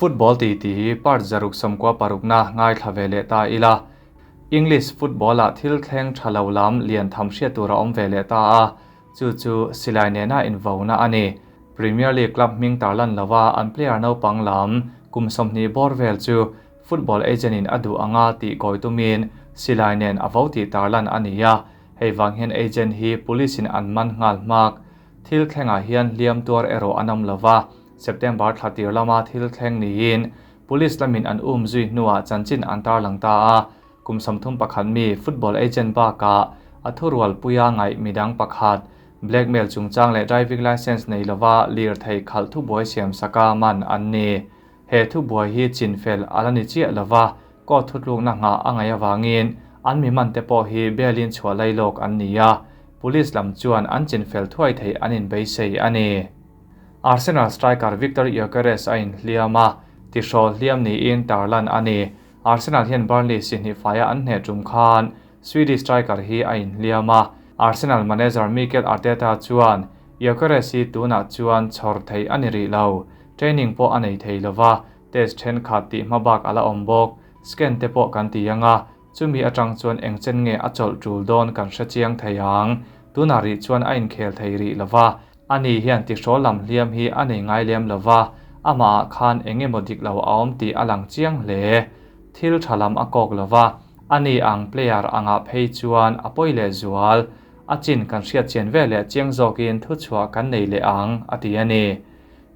Football titi hi part 196na ngaithla ve leh ta ila. English football-ah thil thleng tha lo lam lian tham hriat tur a awm ve leh ta a, chu chu silai nena invauna a ni. Premier League club hming tarlan lova an player naupang lam kum 20 bawr vel chu football agent-in a duh anga tih kawi tumin silai nen a vo tih tarlan a ni a, hei vang hian agent hi police-in an man nghal hmak. Thil thlengah hian hliam tuar erawh an awm lova, September thla tir lama thil thleng niin police lamin an um zui hnuah chanchin an tarlang ta a, kum 31 mi football agent bakah a thurualpuia ngaih midang pakhat blackmail chungchang leh driving licence nei lova lirthei khalh thubuai siam saka man an ni. He thubuai hi chinfel a la ni chiah lova, court thutlukna nghah a ngaih avangin an mi man te pawh hi bail-in chhuah lailawk an ni a, police lam chuan an chinfel thuai theih an inbeisei a ni. Arsenal striker Viktor Gyökeres a inhliam a, tihrawl hliam niin tarlan a ni. Arsenal hian Burnley sihnih faia an hneh tum khan Swedish striker hi a inhliam a, Arsenal manager Mikel Arteta chuan Gyökeres hi tunah chuan chhawr theih a ni rih lo, training pawh a nei thei lova, test thenkhat tih hmabak a la awm bawk, scan te pawh kan ti ang a, chumi atang chuan eng chen nge a chawlh tul dawn kan hre chiang thei ang. Tunah rih chuan a inkhel thei rih lova, ani hian tihrawl lam hliam hi a nei ngai lem lova, amahah khan eng emaw dik lo a awm tih a lang chiang hle. Thil tha lam a kawk lova, ani ang player angah phei chuan a pawi leh zual. A chin kan hriat chian ve leh chiang zawkin thuchhuah kan nei leh ang, a ti a ni.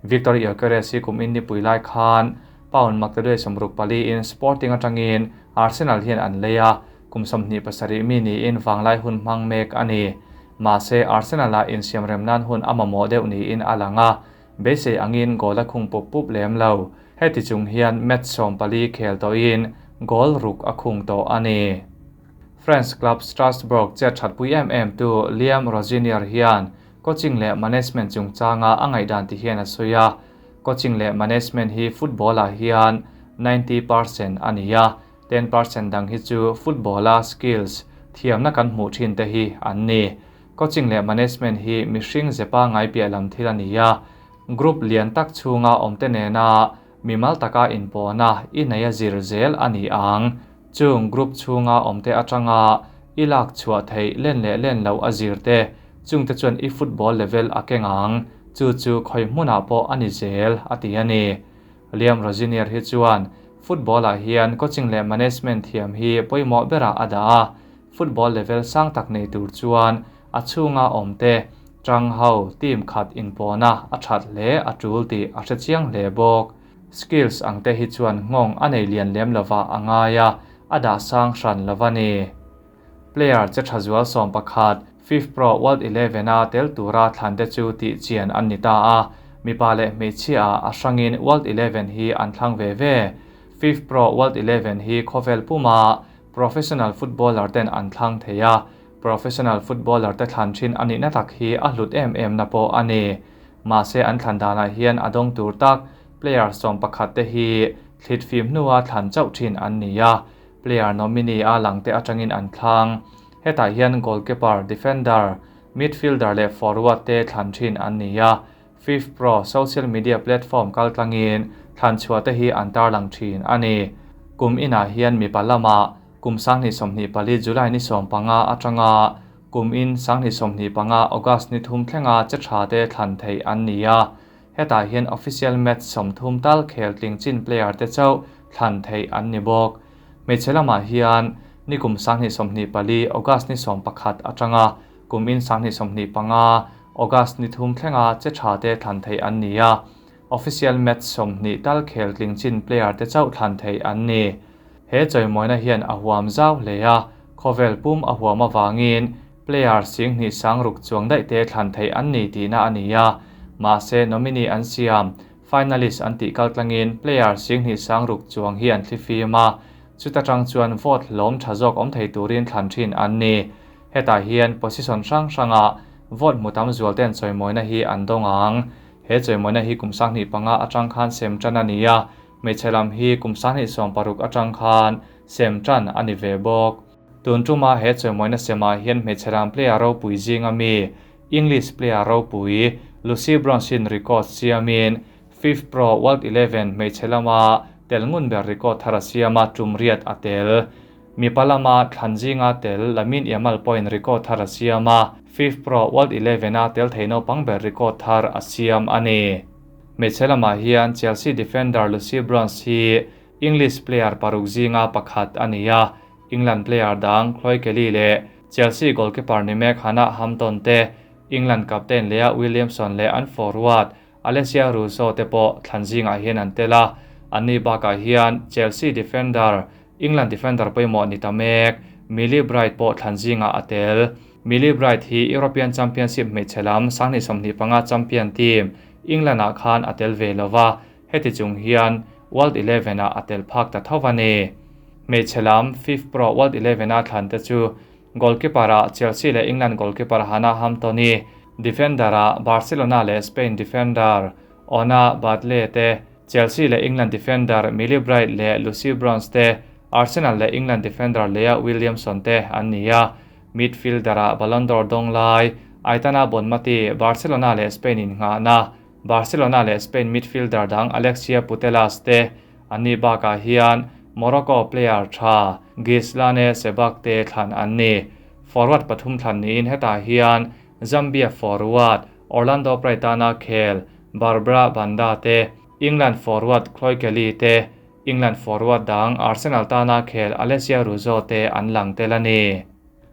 Viktor Gyökeres hi kum innipui lai khan pound maktaduai 64 in Sporting atangin Arsenal hian an lei a, kum 27 mi niin vanglai hun hmang mek a ni. Mahse Arsenal-ah insiamrem nan hun a mamawh deuh niin a lang a, beisei angin goal a khung pup pup lem lo. Heti chung hian match 14 khel tawhin goal ruk a khung tawh a ni. France club Strasbourg chet thatpui em em tu Liam Rosenior hian coaching leh management chungchanga a ngaihdan ti hian a sawi a, coaching leh management hi football-ah hian 90% a ni a, 10% dang hi chu football-a skills thiamna kan hmuh thin te hi an ni. Coaching leh management hi mihring zepa ngai piah lam thil a ni a, group lian tak chhunga awm te nena mimal taka inpawhna i nei a zir zel a ni ang. Chung group chhunga awm te atanga i lak chhuah theih len leh len lo a zir te, chung te chuan i football level a keng ang, chu chu khawi hmunah pawh a ni zel, a ti a ni. Liam Rosenior hi chuan football-ah hian coaching leh management thiam hi pawimawh berah a dah a, football level sang tak nei tur chuan a chhunga awm te tang ho team khat inpawhna a that hle a tul tih a hre chiang hle bawk. Skills ang te hi chuan nghawng a nei lian lem lova a ngai a, a dah sang hran lova ni. Player che tha zual 11 FIFPro World 11 a tel tura thlan te chu tih chian an ni ta a, mipa leh hmeichhia a hrangin World 11 hi an thlang ve ve. FIFPro World 11 hi khawvel puma professional footballer ten an thlang thei a, professional footballer te thlan thin anih na tak hi a hlut em em na pawh a ni. Mahse an thlan danah hian a dawng tur tak player 11 te hi thlit fim hnua thlan chauh thin an ni a, player nominee a lang te atangin an thlang. Hetah hian goalkeeper, defender, midfielder leh forward te thlan thin an ni a, FIFPro social media platform kaltlangin thlan chhuah te hi an tarlang thin a ni. Kum inah hian mipa lama kum 2024 July ni 15 atanga kum in 2025 August ni 3 thlenga che tha te thlan theih an ni a, hetah hian official match 30 tal khel tling chin player te chauh thlan theih an ni bawk. Hmeichhe lamah hian ni kum 2024 August ni 11 atanga kum in 2025 August ni 3 thlenga che tha te thlan theih an ni a, official match 20 tal khel tling chin player te chauh thlan theih an ni. He chawimawina hian a huam zau hle a, khawvel pum a huam awangin player 10,000 sang ruk chuang daih te thlan theih an ni tihna a ni a, mahse nominee an siam finalist an tih kaltlangin player 10,000 sang ruk chuang hi an thlifim a, chuta tang chuan vote hlawm tha zawk awm thei turin thlan thin an ni. Hetah hian position hrang hranga vote hmu tam zual ten chawimawina hi an dawng ang. He chawimawina hi kum 2005 atang khan sem tan a ni a, hmeichhe lam hi kum 2016 atang khan sem tan a ni ve bawk. Tun tuma he chawimawina semah hian hmeichhe lam player ropui zinga mi English player ropui Lucy Bronze in record siamin. FIFPro World Eleven hmeichhe lama tel ngun ber record thar a siam a, tum riat a tel. Mipa lama thlan zinga tel Lamine Yamal pawhin record thar a siam a, FIFPro World Eleven-a tel thei naupang ber record thar a siam a ni. Hmeichhe lamah hian Chelsea defender Lucy Bronze hi English player paruk zinga pakhat a ni a, England player dang Chloe Kelly leh Chelsea goalkeeper ni mek Hannah Hampton te, England captain Leah Williamson leh an forward Alessia Russo te pawh thlan zingah hian an tel a, anni bakah hian Chelsea defender, England defender pawimawh ni ta mek Millie Bright pawh thlan zingah a tel. Millie Bright hi European Championship hmeichhe lam 2025 champion team England-ah khan a tel ve lo va, heti chung hian World Eleven-ah a tel phak ta tho a ni. Hmeichhe lam FIFPro World Eleven-a thlan te chu Goalkeeper-ah Chelsea leh England goalkeeper Hannah Hampton-i, defender-ah Barcelona leh Spain defender Ona Batlle te, Chelsea leh England defender Millie Bright leh Lucy Bronze te, Arsenal leh England defender Leah Williamson te an ni a. Midfielder-ah Ballon d'Or dawng lai Aitana Bonmati, Barcelona leh Spain innghahna Barcelona leh Spain midfielder dang Alexia Putellas te an nih bakah hian Morocco player tha Ghislaine Sebak te thlan an ni. Forward pathum thlan niin hetah hian Zambia forward Orlando Pride tana khel Barbra Banda te, England forward Chloe Kelly te, England forward dang Arsenal tana khel Alessia Russo te an lang tel a ni.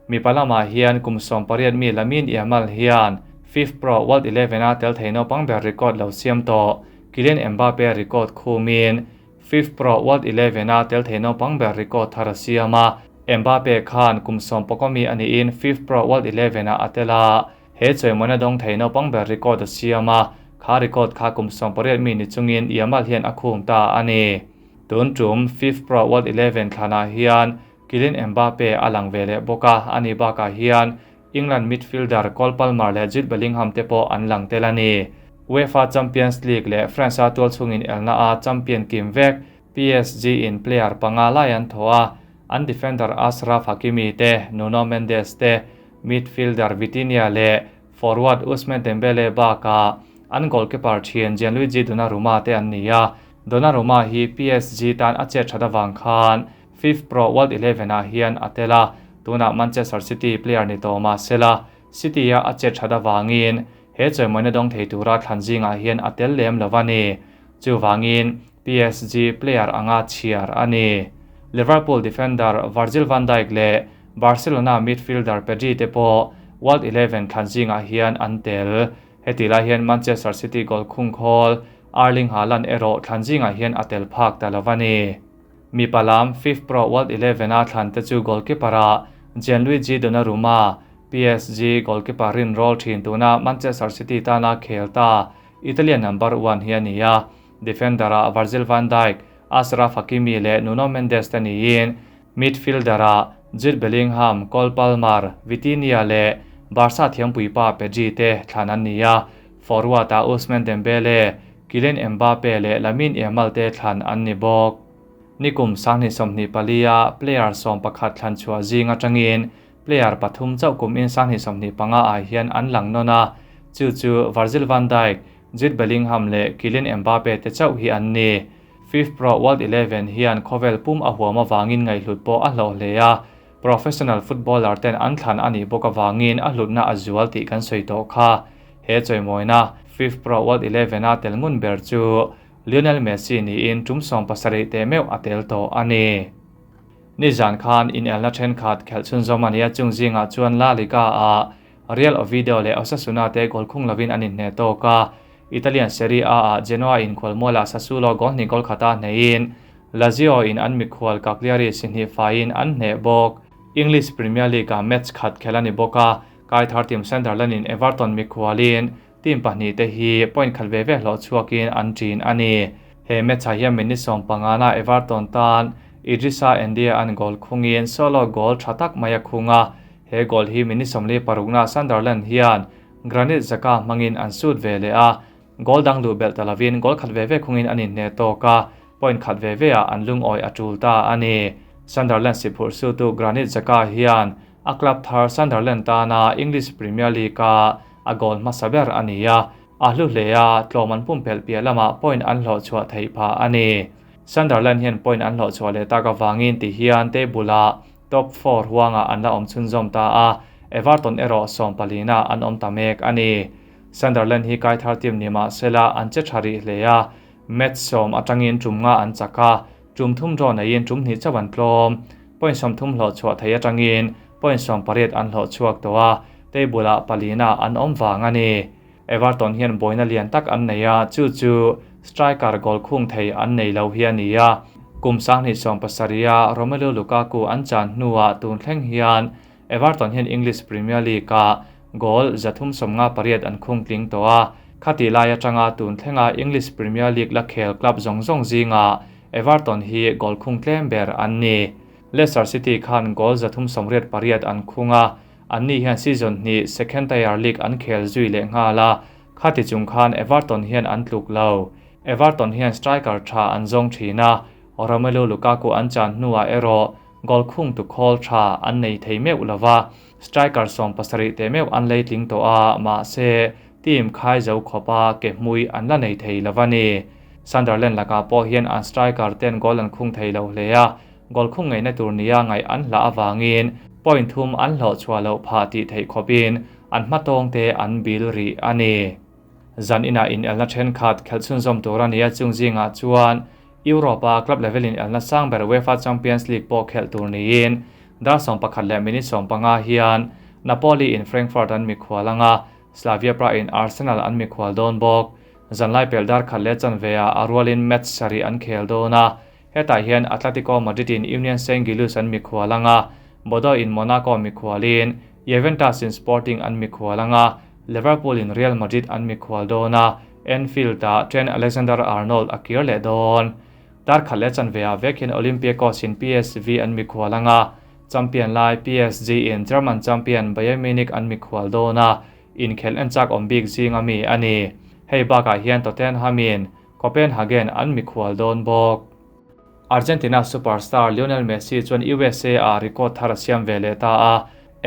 Mipa lamah hian kum 18 mi Lamine Yamal hian FIFPro World Eleven-a tel thei naupang ber record lo siam tawh Kylian Mbappe record khumin FIFPro World Eleven-a tel thei naupang ber record thar a siam a. Mbappe khan kum 11 mi a niin FIFPro World Eleven-ah a tel a, he chawimawina dawng thei naupang ber record a siam a, kha record kha kum 18 mi ni chungin Yamal hian a khum ta a ni. Tun tum FIFPro World Eleven thlanah hian Kylian Mbappe a lang ve leh bawk a, ani bakah hian England midfielder Cole Palmer leh Jude Bellingham te pawh an lang tel a ni. UEFA Champions League leh France-a tualchhungin elna a champion kim vek PSG in player panga lai an thaw a, an defender Achraf Hakimi te, Nuno Mendes te, midfielder Vitinha leh forward Ousmane Dembele bakah an goalkeeper thian Gianluigi Donnarumma te an ni a. Donnarumma hi PSG tan a chet that avang khan FIFPro World Eleven-ah hian a tel a, tunah Manchester City player ni tawh mah sela, City-a a chet that avangin he chawimawina dawng thei tura thlan zingah hian a tel lem lo a ni. Chuvangin PSG player anga chhiar a ni. Liverpool defender Virgil van Dijk leh Barcelona midfielder Pedri te pawh World Eleven thlan zingah hian an tel. Heti lai hian Manchester City goal khungkhawl Erling Haaland erawh thlan zingah hian a tel phak ta lo a ni. Mipa lam FIFPro World Eleven-a thlan te chu goalkeeper-ah Gianluigi Donnarumma, PSG goalkeeper rin roll thin tuna Manchester City tana khel ta Italian number one hi a ni a, defender-ah Virgil van Dijk, Achraf Hakimi leh Nuno Mendes te niin midfielder-ah Jude Bellingham, Cole Palmer, Vitinha leh Barca thiampuipa Pedri te thlan an ni a, forward-ah Ousmane Dembele, Kylian Mbappe leh Lamine Yamal te thlan an ni bawk. Nikum 2024-a player 11 thlan chhuah zing atangin player pathum chauh kum in 2025-ah hian an lang nawn a, chu chu Virgil van Dijk, Jude Bellingham leh Kylian Mbappe te chauh hi an ni. FIFPro World Eleven hian khawvel pum a huam avangin ngaihhlut pawh a hlawh hle a, professional footballer ten an thlan a nih bawk avangin a hlutna a zual tih kan sawi tawh kha. He chawimawina FIFPro World Eleven-a tel ngun ber chu Lionel Messi niin tum 70 teh meuh a tel tawh a ni. Nizan khan inelna thenkhat khelh chhunzawm a nia chung zingah chuan La Liga-ah Real Oviedo leh Osasuna te goal khung lovin an inhneh tawk a, Italian Serie A-ah Genoa inkhualmualah Sassuolo goal hnih goal khata hneihin Lazio in an mikhual Cagliari si hnih faiin an hneh bawk. English Premier League-ah match khat khelh a ni bawk a, Kaithar team Sunderland in Everton mikhualin team pahnih te hi point khat ve ve hlawh chhuakin an ṭin a ni. He match-ah hian minute 15-na Everton tan Idrissa Ndiaye an goal khungin solo goal tha tak mai a khung a, he goal hi minute 46-na Sunderland hian Granit Xhaka hmangin an sut ve leh a, goal dang luh belh ta lovin goal khat ve ve khungin an inhneh tawk a, point khat ve ve ah an lungawi a tul ta a ni. Sunderland si phurh sutu Granit Xhaka hian a club thar Sunderland tana English Premier League-a a goal hmasa ber a ni a. A hlu hle a, tlawm an pumpelh piah lamah point an hlawh chhuah theih phah a ni. Sunderland hian point an hlawh chhuah leh tak avangin tihian table-ah top four huangah an la awm chhunzawm ta a, Everton erawh sawmpalina an awm ta mek a ni. Sunderland hi kai thar team ni mah sela an che tha rih hle a, match sawm atangin tum nga an chak a, tum thum draw neiin tum hnih chauh an tlawm. Point 30 hlawh chhuah thei atangin point 18 an hlawh chhuak tawh a, table-ah palina an awm vang a ni. Everton hian buaina lian tak an nei a, chu chu striker goal khung thei an nei lo hi a ni a. Kum 2017-a Romelu Lukaku an chan hnuah tun thleng hian Everton hian English Premier League-ah goal 358 an khung tling tawh a. Khati lai atanga tun thlenga English Premier League la khel club zawng zawng zingah Everton hi goal khung tlem ber an ni. Leicester City khan goal 388 an khung a, anni hian season hnih second tier league an khel zui leh nghal a, khati chung khan Everton hian an tluk lo. Everton hian striker tha an zawng thin a, Romelu Lukaku an chan hnuah erawh goal khung tu khawl tha an nei thei meuh lova, striker 70 te meuh an lei tling tawh a, mahse team khai zo khawpa ke hmui an la nei thei lova ni. Sunderland laka pawh hian an striker ten goal an khung thei lo hle a, goal khung ngei na tur nia ngai an hla awangin point thum an hlawh chhuah loh phah tih theih khawpin an hmatawng te an bil rih a ni. Zan inah in elna thenkhat khelh chhunzawm tur a ni a, chung zingah chuan Europa club level in elna sang ber UEFA Champions League pawh khelh tur niin dar 11 leh minute 15 hian Napoli in Frankfurt an mikhual anga, Slavia Prague in Arsenal an mikhual dawn bawk. Zanlai pel dar khat leh chanve ah a rualin match sarih an khel dawn a, hetah hian Atletico Madrid in Union Saint-Gilloise an mikhual anga, Bordeaux in Monaco mikhualin Juventus in Sporting an mikhual anga, Liverpool in Real Madrid an mikhual dawn a, Anfield ah Trent Alexander-Arnold a kir leh dawn. Dar khat leh chanve ah vek hian Olympiacos in PSV an mikhual anga, champion lai PSG in German champion Bayern Munich an mikhual dawn a, inkhelh en chak awm bik zinga mi a ni. Hei bakah hian Tottenham in Copenhagen an mikhual dawn bawk. Argentina superstar Lionel Messi chuan USA ah record thar a siam ve leh ta a,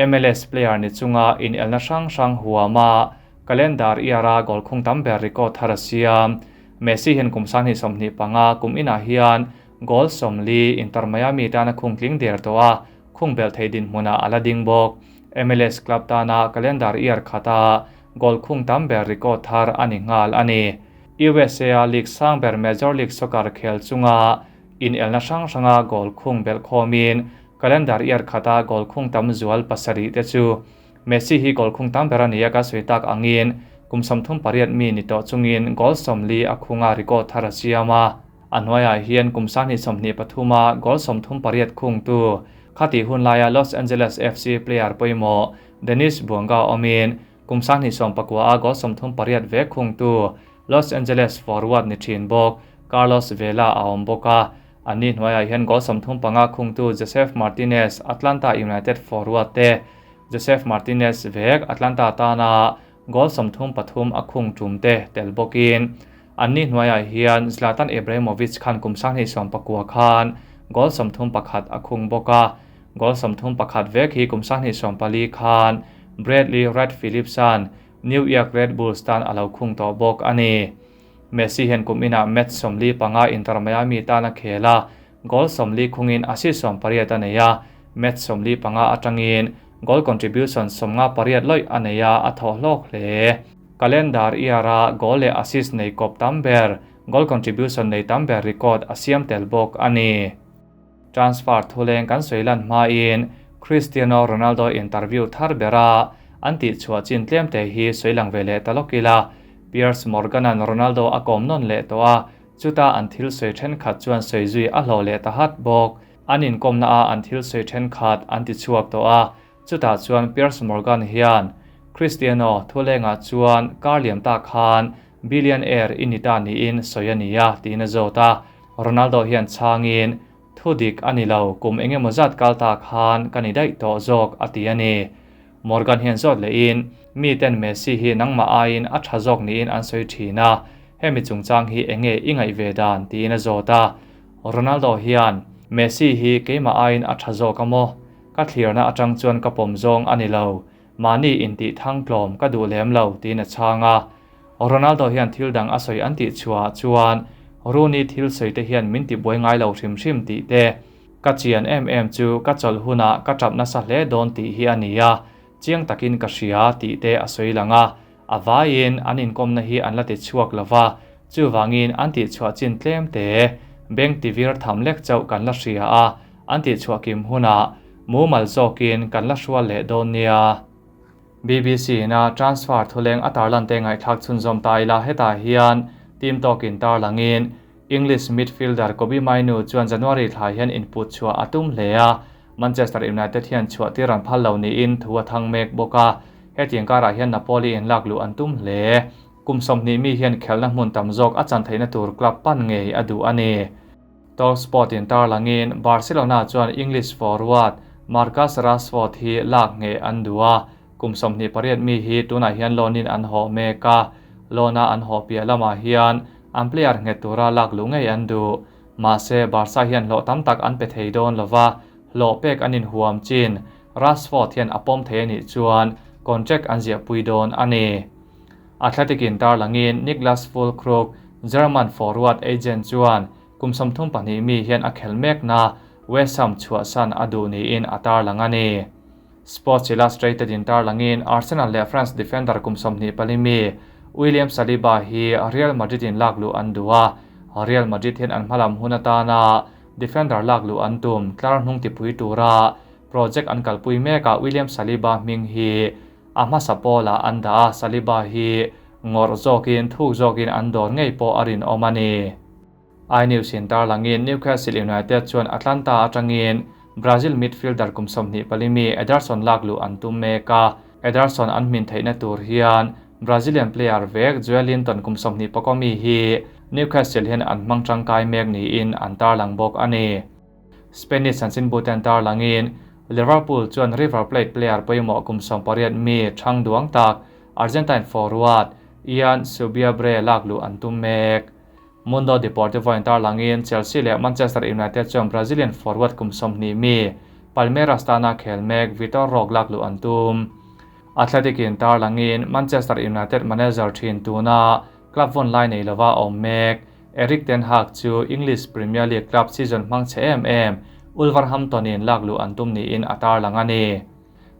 MLS player ni chunga in elna hrang hrang huama calendar year-a goal khung tam ber record thar a siam. Messi hian kum 2025 kum inah hian goal 40 Inter Miami tana khung tling der tawh a, khung bel thei din hmunah a la ding bawk. MLS club tana calendar year khata goal khung tam ber record thar a ni nghal a ni. USA League sang ber Major League Soccer khel chunga in elna hrang hranga goal khung bel khawmin calendar year khata goal khung tam zual pasarih te chu Messi hi goal khung tam ber a ni a ka sawi tak angin kum 38 mi ni tawh chungin goal 40 a khunga record thar a siam a. A hnuaiah hian kum 2023 goal 38 khung tu khati hun laia Los Angeles FC player pawimawh Denis Bouanga awmin kum 2019 goal 38 ve khung tu Los Angeles forward ni thin bawk Carlos Vela a awm bawk a. Anni hnuaiah hian goal 35 khung tu Josef Martinez Atlanta United forward te Josef Martinez vek Atlanta tana goal 33 a khung tum te tel bawkin anni hnuaiah hian Zlatan Ibrahimovic khan kum 2019 khan goal 31 a khung bawk a. Goal 31 vek hi kum 2024 khan Bradley Wright Phillipson New York Red Bulls tan a lo khung tawh bawk a ni. Messi hian kum inah match 45 Inter Miami tan a khel a, goal 40 khungin assist 18 a nei a, match 45 atangin goal contribution 58 loi a nei a, a thaw hlawk hle. Calendar year-a goal leh assist nei kawp tam ber, goal contribution nei tam ber record a siam tel bawk a ni. Transfer thuleng kan sawilan hmain Cristiano Ronaldo interview thar bera an tih chhuah chin tlem te hi sawilang ve leh talawk ila. Piers Morgan-an Ronaldo a kawm nawn leh tawh a, chuta an thil sawi thenkhat chuan sawi zui a hlawh leh ta hat bawk. An inkawmna a an thil sawi thenkhat an ti chhuak tawh a, chutah chuan Piers Morgan hian Cristiano thulengah chuan kar liam ta khan billionaire inita niin sawi a ni a tiin a zawt a. Ronaldo hian changin thu dik a ni lo, kum engemaw zat kal ta khan ka ni daih tawh zawk a ti a ni. Morgan hian zawt lehin mi ten Messi hi nangmah aiin a tha zawk niin an sawi thin a, hemi chungchang hi enge i ngaih ve dan tiin a zawt a. Ronaldo hian Messi hi keimah aiin a tha zawk a maw? Ka thlirna atang chuan ka pawm zawng a ni lo, mahni intih thang tlawm ka duh lem lo tiin a chhang a. Ronaldo hian thil dang a sawi an tih chhuah chuan Rooney thil sawi te hian min tibuai ngai lo hrim hrim tih te, ka chian em em chu ka chawlh hunah ka tap nasa hle dawn tih hi a ni a, chiang takin ka hria tih te a sawi lang a. A vaiin an inkawmna hi an la ti chhuak lo va, chuvangin an tihchhuah chin tlem te, beng tivir tham lek chauh kan la hria a, an tihchhuah kim hunah mumal zawkin kan la hrual leh dawn nia. BBC-na transfer thuleng a tarlan te ngaihthlak chhunzawm ta ila hetah hian team tawkin tarlangin English midfielder Kobbie Mainoo chuan January thla hian input chhuah a tum hle a, Manchester United hian chhuah tir an phal lo niin thu a thang mek bawk a, hetiang karah hian Napoli in lak luh an tum hle. Kum 20 mi hian khelhna hmun tam zawk a chan theihna tur club pan ngei a duh a ni. Talksport in tarlangin Barcelona chuan English forward Marcus Rashford hi lak ngei an duh a, kum 28 mi hi tunah hian loan in an hawh mek a, loan a an hawh piah lamah hian an player nghet tura lak luh ngei an duh. Mahse, Barca hian hlawh tam tak an pe thei dawn lo va, hlawh pek an inhuam chin. Rashford hian a pawm thei a nih chuan contract an ziahpui dawn a ni. Athletic in tarlangin Niklas Füllkrug, German forward agent chuan kum 32 mi hian a khel mekna West Ham chhuahsan a duh niin a tarlang a ni. Sports Illustrated in tarlangin Arsenal leh France defender kum 24 mi William Saliba hi Real Madrid in lak luh an duh a, Real Madrid hian an hmalam hun atana defender lak luh an tum tlar hnung tipui tura project an kalpui mekah William Saliba hming hi a hmasa pawlah an dah a, Saliba hi ngawrh zawkin thuk zawkin an dawr ngei pawh a rinawm a ni. iNews in tarlangin Newcastle United chuan Atlanta atangin Brazil midfielder kum 24 mi Ederson lak luh an tum mek a, Ederson an hmin theihna tur hian Brazilian player vek Joelinton kum 21 mi hi Newcastle hian an hmang tangkai mek niin an tarlang bawk a ni. Spanish chanchinbu ten tarlangin Liverpool chuan River Plate player pawimawh kum 18 mi thang duang tak Argentine forward Ian Subiabre lak luh an tum mek. Mundo Deportivo in tarlangin Chelsea leh Manchester United chuan Brazilian forward kum 20 mi Palmeiras tana khel mek Vitor Roque lak luh an tum. Athletic in tarlangin Manchester United manager thin tuna club vawn lai nei lova awm mek Erik ten Hag chu English Premier League club season hmang che em em Wolverhampton in lak luh an tum niin a tarlang a ni.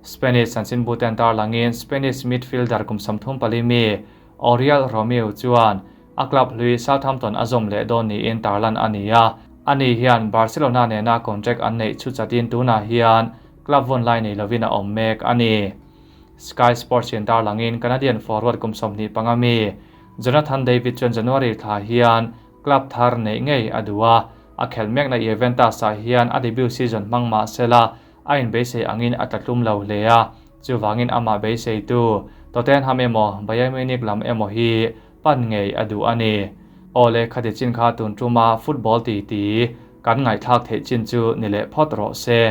Spanish chanchinbu ten tarlangin Spanish midfielder kum 34 mi Oriol Romeu chuan a club hlui Southampton a zawm leh dawn niin tarlan a ni a, ani hian Barcelona nena contract an neih chu chatin tunah hian club vawn lai nei lovin a awm mek a ni. Sky Sports in tarlangin Canadian forward kum 25 mi Jonathan David chuan January thla hian club thar nei ngei a duh a, a khel mekna Juventus ah hian a debut season hmang mah sela a inbeisei angin a tlatlum lo hle a, chuwangin amah beisei tu Tottenham emaw Bayern Munich lam emaw hi pan ngei a duh a ni. Awle khati chin kha tun tuma football ti ti kan ngaihthlak theih chin chu ni leh phawt rawh se.